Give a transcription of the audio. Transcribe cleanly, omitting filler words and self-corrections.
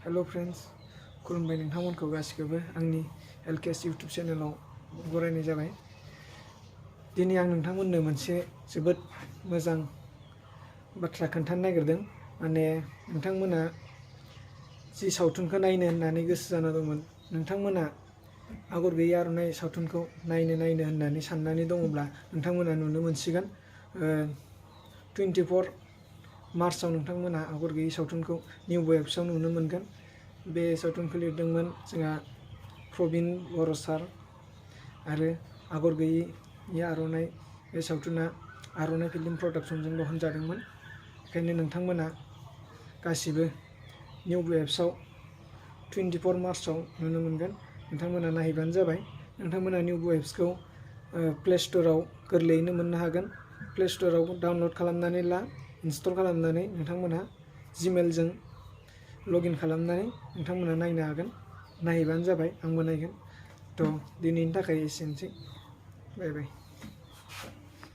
Hello friends, खुलुमबाय नोंथांमोनखौ गासिखौबो आंनि एलकेएस यूट्यूब चेनेलाव बरायनाय जाबाय। दिनै आं नोंथांमोननो मोनसे जोबोद मोजां बाथ्रा खोन्थानो नागिरदों। माने नोंथांमोना जि सावथुनखौ नायनो होननानै गोसो जाना दंमोन, नोंथांमोना आगर गैयि आर'नाइ सावथुनखौ नायनो होननानै साननानै दङब्ला नोंथांमोना नुनो मोनसिगोन। 24 मार्चआव नोंथांमोना आगर गैयि सावथुनखौ NEWBOW Appsआव नुनो मोनगोन। बे सावथुनखौ लिरदोंमोन जोंहा प्रबिन बर' सार आरो आगर गैयि आर'नाइ। बे सावथुना आर'नाइ फिल्म प्रडाक्शनजों दिहुनजादोंमोन। बेखायनो नोंथांमोना गासिबो NEWBOW Appsआव 24 मार्चआव नुनो मोनगोन। नोंथांमोना नायहैबानो जाबाय। नोंथांमोना NEWBOW Appsखौ प्ले स्ट'राव गोरलैयैनो मोननो हागोन। प्ले स्ट'राव डाउनल'ड खालामनानै इनस्टल खालामनानै नोंथांमोना जीमेलजों लगइन खालामनानै नोंथांमोना नायनो हागोन। नायहैबानो जाबाय, आंबो नायगोन। दिनैनि थाखाय एसेनोसै। बाय बाय।